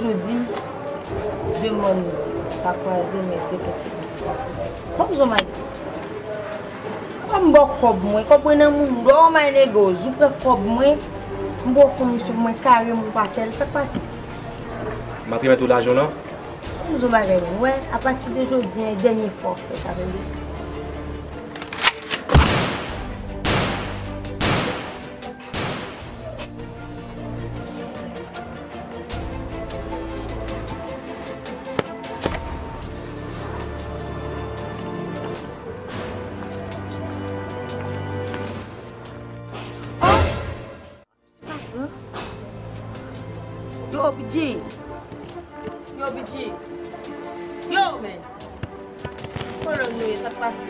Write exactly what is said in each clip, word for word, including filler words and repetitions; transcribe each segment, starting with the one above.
Jodi, de mòn pa kwaze, men de pèsekisyon pati. Kòm zon mayi. Kòm bò kòb mwen, kòb mwen nan moun dò, my nigga, ou pran kòb mwen, m bò fon misye, mwen kare, m pa fè l, sa k pase? M ap remèt ou lajan w lan. Kòm zon bagay mwen, wè, apati de jodi a, e dènye fwa w fè sa, tande? Yo, Bidji. Yo, Bidji. Yo, men. Kolòn nou ye, sa k pase?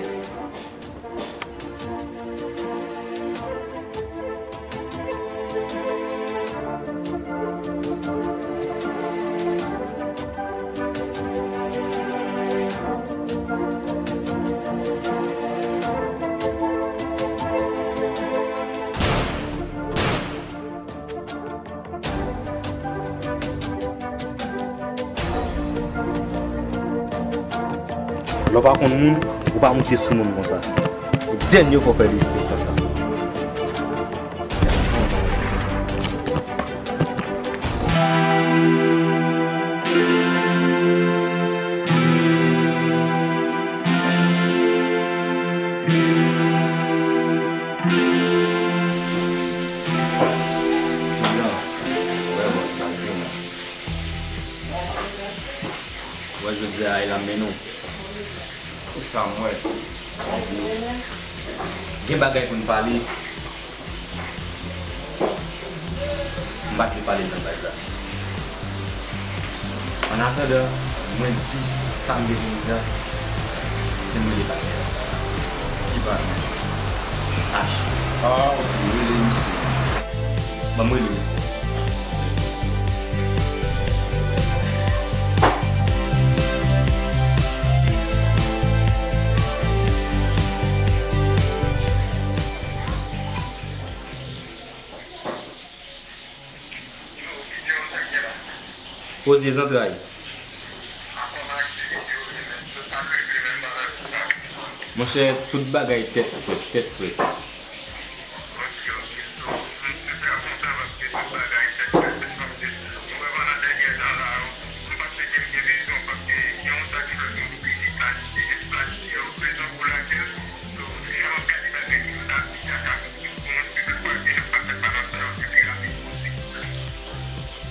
Lè w pa konn moun, ou pa moute sou moun konsa. Dènye fwa w fè respè konsa. Wè, jodi a, e la m mennen w. Kisa m wè? Gen bagay pou n pale. M pa t vle pale l nan baz la. Annatandan, mwen di sa m gen pou m di a, se m rele patnè a. Ki patnè? H. Ah, ok, rele misye. Ban m rele misye. Poze zantray. Monchè, tout bagay tèt frèt, tèt frèt.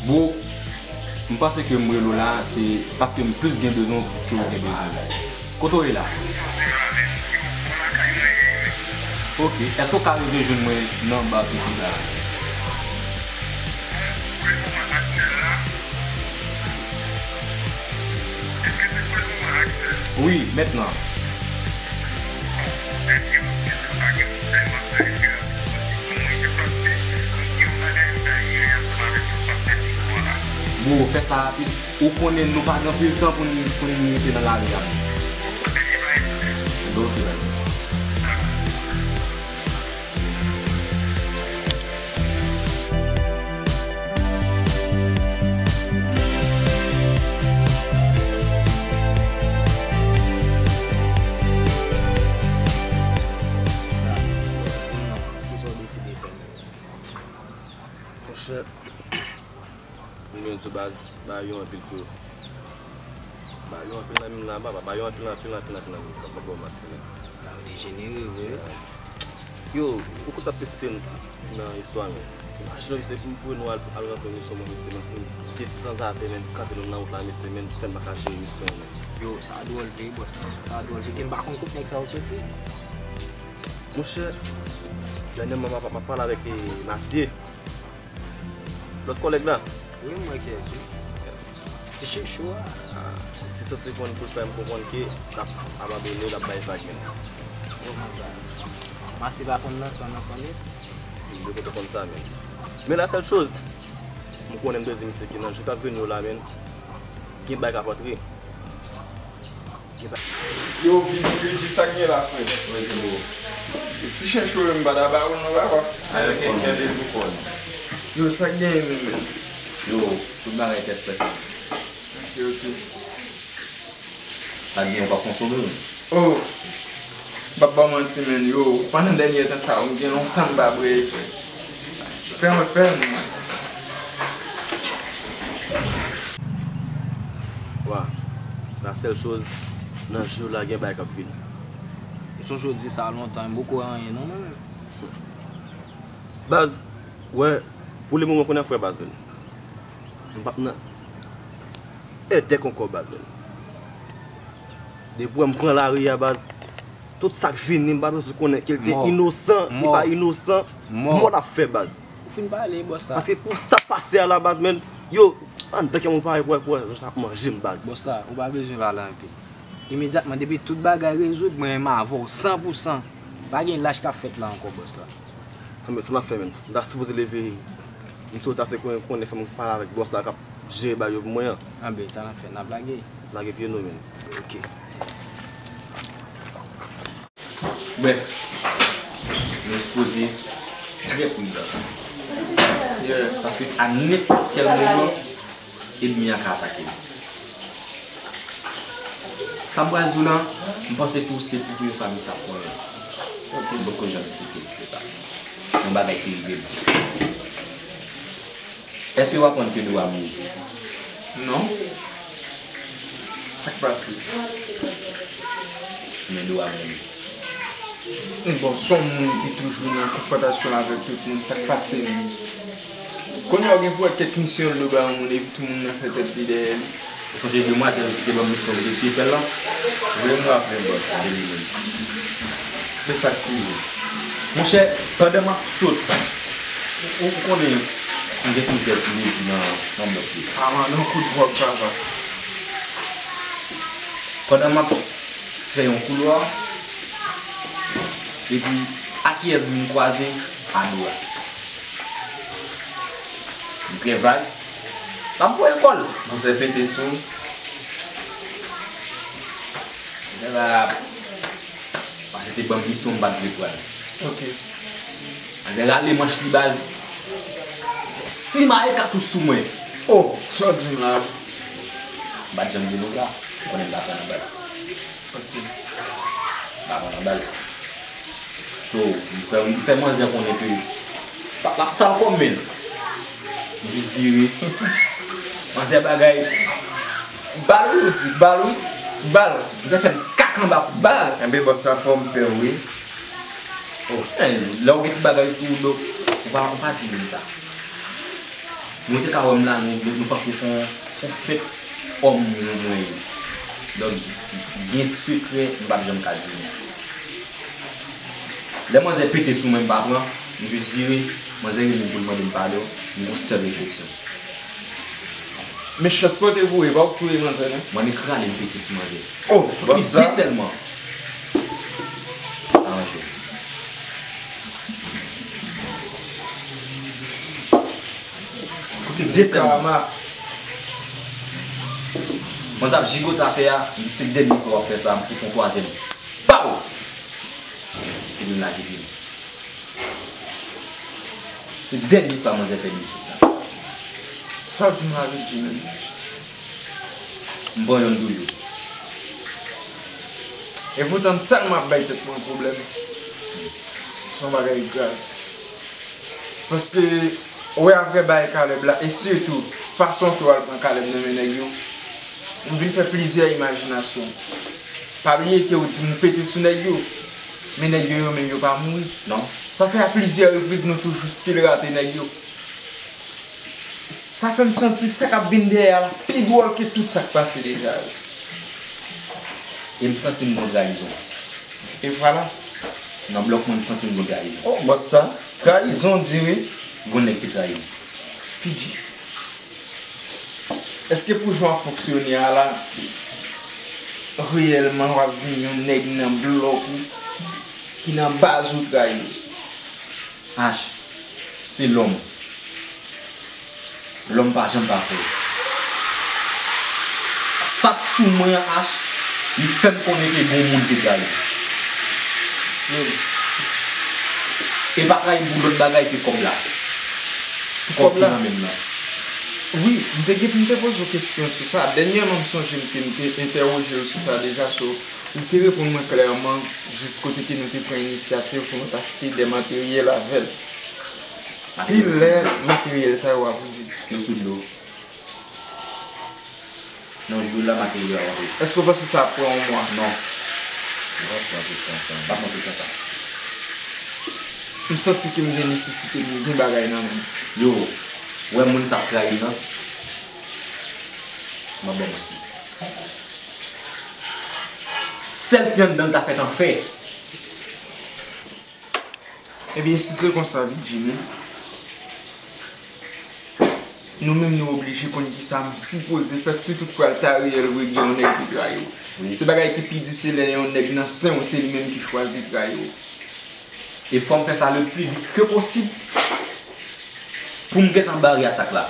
Bro, m panse ke m rele w la, se paske m plis gen bezwen w ke w gen bezwen m. Kote w ye la? Ok, èske w ka rive jwenn mwen nan ba Pipi la? Wi, mentnan. Bro, fè sa rapid. Ou konnen nou pa gen anpil tan pou n, pou n rete nan lari a. Bon, ok, baz. Kisa w deside fè menm? Monchè, m jwenn sou baz, bagay yo anpil, freo. Bagay yo anpil nan men m la, papa. Bagay yo anpil, anpil, anpil, anpil nan men m, frè. M ap ba w manti, men. Bagay yo dejenere vre. Yo, ou konn sa k plis tiye m nan istwa, men? Imajine w, se pou m voye nou al, al rantre misyon, mwen, mesye, men pou m gen ti sanzave, men, kanpe nou nan wout la, mesye, men, fè m pa ka jere misyon, men. Yo, sa dwòl vre, bòs. Sa dwòl vre. Ke m pa konn kot nèg sa yo soti. Monchè, dènyèman, m ap, m ap pale avèk, eh, Masye. Lòt kòlèg la? Wi, m wè kiyès, wi. Ti Chechou a. Ah, misye soti konn pou l fè m konprann ke l ap abandone, l ap bay vag menm. Kòman sa? Masye pa konn nan san, nan san nèt? Li dwe konn sa menm. Men la sèl choz, m konnen m dwe di misye ke nan jou k ap vini yo la menm, gen bay k ap antre. Yo, Bidji, Bidji, sa k gen la, frè? Mwen se bro. Ti Chechou, m pa ta ba ou l non, papa. Ayo, kenbe l pou kò l. Yo, sa k genyen menm, menm? Yo, tout bagay tèt frèt. Ok, ok. Pa byen, ou pa konsome, wi. Oh, m p ap ba w manti, menn, yo, pandan dènye tan sa yo, m gen lontan m pa bwè, frè. Fè mwen, fè mwen. Wa, la sèl choz, nan jou la, gen bagay k ap vini. M sonje w di sa lontan, m poko wè anyen, non, mwen menm. Baz, wè, pou le moman, kounye a, frè, baz, menn. M p ap nan èdèk ankò, baz, menn. Depi w wè m pran lari a, baz, tout sa k vini, m pa bezwen konnen ke l te inosan, li pa inosan, mò l ap fè, baz. Ou fin pale, bòs la. Paske pou sa k pase a la, baz, menn, yo, anndan kè m ou pare pou wè, pou wè, sa ap manje m, baz. Bòs la, ou pa bezwen pale anpil. Imedyatman, depi tout bagay rezoud, mwen menm avè w san pou san. Pa gen lach k ap fèt la ankò, bòs la. Anben, sa n ap fè, menn? M ta sipoze leve, m sot ase konnen, konnen fè m pale avèk bòs la k ap jere bagay yo pou mwen an. Anben, sa n ap fè? N ap lage? Lage pye nou, menn. Ok. Brèf, nou sipoze trè pridan. Yeah. Paske a nenpòt kèl moman, ènmi an ka atake nou. Sa m pral di w la, m panse tou se pou premye fwa m sa konnen. Ok. M poko janm eksplike misye sa. Yon bagay ki rive m. Èske w aprann ke Dora mouri? Non. Sa k pase? Men Dora mouri. Bon, se yon moun ki toujou nan konfwontasyon avèk tout moun, sa k pase menm? Kounye a w gen pou wè kèk misyon l ba yon moun epi tout moun nan fè tèt li dèyè li. Ou sonje demwazèl ki te ban m misyon pou te tiye pè l lan? Vre m raple m, bòs. Se li menm. Men sa k rive. Monchè, pandan m ap sot, ou, ou konnen m gen plizyè ti ledi nan, nan blòk yo. Sa mande yon kout dwòg, papa. Pandan m ap fè yon koulwa, epi a kiyès m vin kwaze? A Dora. M fè vag. M ap voye kò l. Manzè pete sou m. Manzè la pase te ban m misyon m pa t vle pran. Ok. Manzè rale manch li baz. Simaye katouch sou mwen. Oh, sa w di m la? M pa t janm di nou sa. Ou konnen m pa pran nan bal. Ok. M pa pran nan bal. So, m fè, m fè manzè konnen ke sa, l ap sal kò m, menn. M jis vire. Manzè bagay. Bal wi, ou di, bal wi. Bal. Manzè fè m kaka anba kout bal. Enben, bòs la fè w pè wi. Oh, men, lè w gen ti bagay sou ou do, ou pa, ou pa di moun sa. Nou te ka wè m la, nou, nou, nou panse se yon, se yon senp òm mwen, mwen ye. Donk, gen sekrè, m p ap janm ka di nou. Lè manzè pete sou mwen, m pa pran, m jis vire, manzè rele m pou l mande m padon, m gon sèl refleksyon. Men chans pa w te voye, pa w k touye manzè, non? Mwen, m ekrale, m pete sou manzè. Oh, bòs sa. De sèlman. Aranje w. Kote de sèlman. Karma. Mwen sa ap jigote atè a, m di se dènye fwa w ap fè sa, m fout yon twazyèm. Pow! Epi m lage pye m. Se dènye fwa manzè fè disrespè. Sa w di m la vin di menm. M pran yonn toujou. Epoutan, m tèlman ap bay tèt mwen pwoblèm. Se yon bagay grav. Paske, ou wè, apre bagay Caleb la, e sitou, fason ke w al pran Caleb nan men nèg yo, m vin fè plizyè imajinasyon. Pa bliye ke w di m ou pete sou nèg yo, men nèg yo, yo menm, yo pa mouri. Non. Sa fè a plizyè repriz nou toujou still rate nèg yo. Sa fè m santi sa k ap vin dèyè a la pi dwòl ke tout sa k pase deja yo. E m santi m gon trayizon. E vwala. Nan blòk mwen, m santi m gon trayizon. Oh, bòs sa. Trayizon, di wi. Gon nèg ki trayi m. Pidji. Èske pou jan w ap fonksyone a la, reyèlman w ap jwenn yon nèg nan blòk ou, ki nan baz ou trayi w? Ach, se lòm. Lòm pa janm pa fè. Sa k sou mwen an, Ach, li fè m konnen ke gon moun te trayi m. E pa trayi m pou lòt bagay ke kòb la. Pou kòb ki nan men m nan. Wi, m te gen pou m te poze w kesyon sou sa. Dènyèman, m sonje m te, m te entèwoje w sou sa deja, so, ou te reponn mwen klèman, jis kote ke nou te pran inisyativ pou nou t achte de materyèl avè l. Ki lè materyèl sa yo ap rive? Yo sou dlo. Nan jou la, materyèl yo ap rive. Èske w panse sa ap pran yon mwa? Non. Yo pa pran tout tan sa. Pa pran tout tan sa. M santi ke m gen nesesite pou m gen bagay nan men m. Yo, wè moun sa ap trayi m nan. M ap ba w manti. Sèl si anndan l ta fèt an fè. Ebyen, si se konsa, Vijini, nou menm nou oblije konn kisa m sipoze fè si toutfwa l ta reyèl vre gen yon nèg ki trayi w. Wi. Se bagay ki pi di se lè yon nèg nan sen w, se li menm ki chwazi trayi w. E fò m fè sa le pli vit ke posib pou m gentan bare atak la.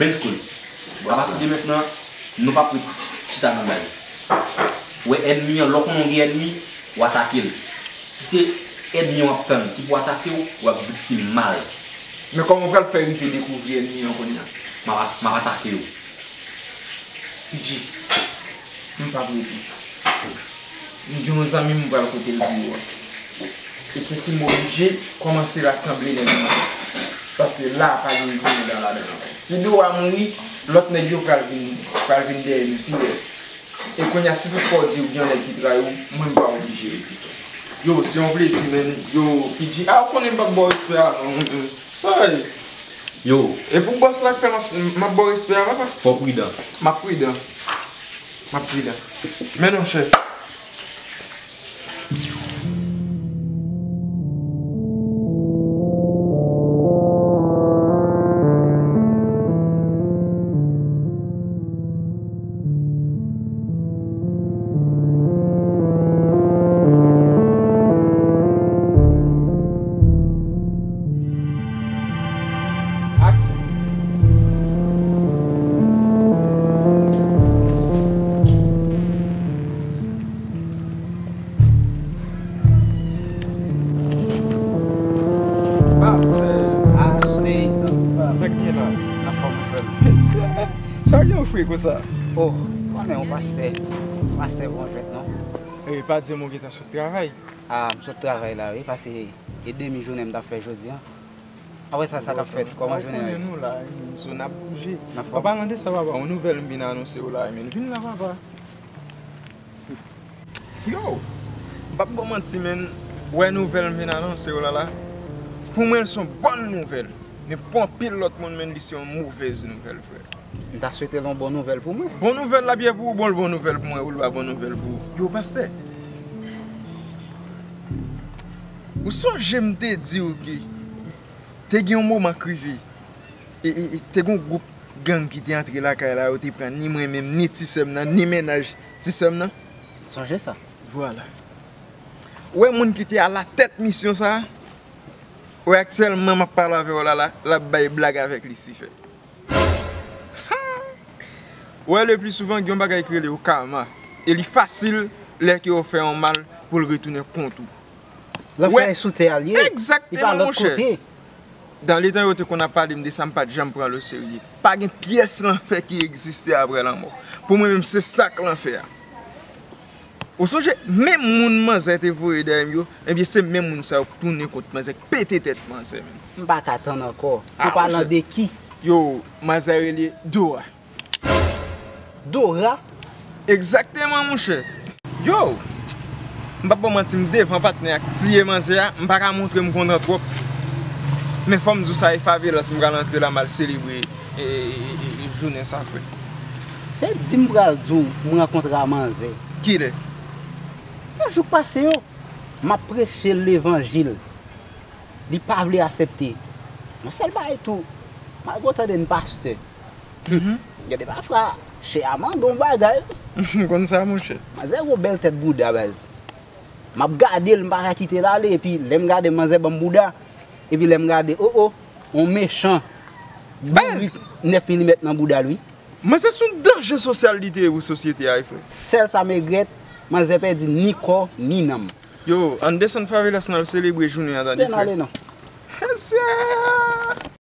Main school. Apati de mentnan, nou p ap ret chita nan baz. Ou wè ènmi an, lè w konnen w gen ènmi, w atake l. Si se ènmi an w ap tann ki pou atake w, w ap viktim mal. Men kòman w pral fè rive dekouvri ènmi an kounye a? M ap, m ap atake yo. P J, m p ap rete. M gen yon zanmi m pral kote l pou ou a. E se si m oblije kòmanse rasanble nèg mwen. Paske la a pa gen grenn dan ladan l ankò. Si Dora mouri, lòt nèg yo pral vin, pral vin dèyè m pi rèd. E kounye a, si toutfwa w di w gen yon nèg ki trayi w, mwen m pa oblije rete frè. Yo, se yon plezi, men. Yo, P J, a, ou konnen m p ap ba w respè a, non. Ay! Yo. E pou bòs la k fè m ap, m ap ba w respè a, papa? Fò w pridan. M ap pridan. M ap pridan. Men non, chèf. Aksyon. Pastè. Ashley, sa k gen la? Anfòm, anfòm. Mesye, sa w gen w fre konsa? Oh, konnen yon pastè. Pastè bon jwèt, non? Ey, pa di m ou gentan sot travay. Ah, m sot travay la, wi, pase e demi jounen m t ap fè jodi a. Apre sa, sa k ap fèt? Kòman jounen an ye? Ou konnen nou la, wi, so n ap bouje. An palan de sa, papa, yon nouvèl m vin anonse w la, wi, men vin la, papa. Yo, m p ap ba w manti, men, wè nouvèl m vin anonse w la la, pou mwen, l se yon bòn nouvèl. Men pou anpil lòt moun, men, li se yon movèz nouvèl, frè. M ta swete l yon bon nouvèl pou mwen. Bon nouvèl la byen pou ou, bon, l bon nouvèl pou mwen, ou l pa bon nouvèl pou ou. Yo, pastè, ou sonje m te di w ke te gen yon moman k rive, e, e, e, te gen yon gwoup gang ki te antre lakay la, yo te pran ni mwen menm, ni ti sè m nan, ni mennaj ti sè m nan. Sonje sa. Vwala. Ou wè moun ki te alatèt misyon sa a? Ou wè aktyèlman m ap pale avè w la la, l ap bay blag avèk Lisifè. Ou wè, le pli souvan, gen yon bagay ki rele yo karma. E li fasil lè ke yo fè yon mal pou l retounen kont ou. Lanfè sou tè a l ye. Li pa lòt kote. Egzakteman, monchè. Dan letan yo te konn ap pale m de sa, m pa t janm pran l oserye. Pa gen pyès lanfè ki egziste apre lanmò. Pou mwen menm, se sa k lanfè a. Ou sonje, menm moun manzè te voye dèyè m yo, ebyen, se menm moun sa yo k tounen kont manzè, k pete tèt manzè menm. M pa ka tann ankò. An palan de ki? Yo, manzè rele Dora. Dora? Egzakteman, monchè. Yo! M p ap ba w manti, m devan patnè a k tiye manzè a, m pa ka montre m kontan twòp. Men fò m di w sa, e Favelas m pral antre la, m al selebre, e, e, e, e, jounen sa, frè. Se di m pral di w m rankontre a manzè. Kilè? Nan jou k pase yo, m ap preche l levanjil. Li pa vle aksepte. Yon sèl bagay tou, m al go tande n pastè. Gade pafwa, chè a mande yon bagay. M konn sa, monchè. Manzè gon bèl tèt bouda, baz. M ap gade l, m pa ka kite l ale, epi lè m gade manzè ban m bouda, epi lè m gade, o, o, yon mechan bourik nèf milimèt nan bouda l, wi. Manzè se yon danje sosyal li te ye pou sosyete a, wi, frè. Sèl sa m regrèt, manzè pèdi ni kò, ni nanm. Yo, ann desann Favelas, n al selebre jounen an, tande, frè. Ann ale non. Mesye!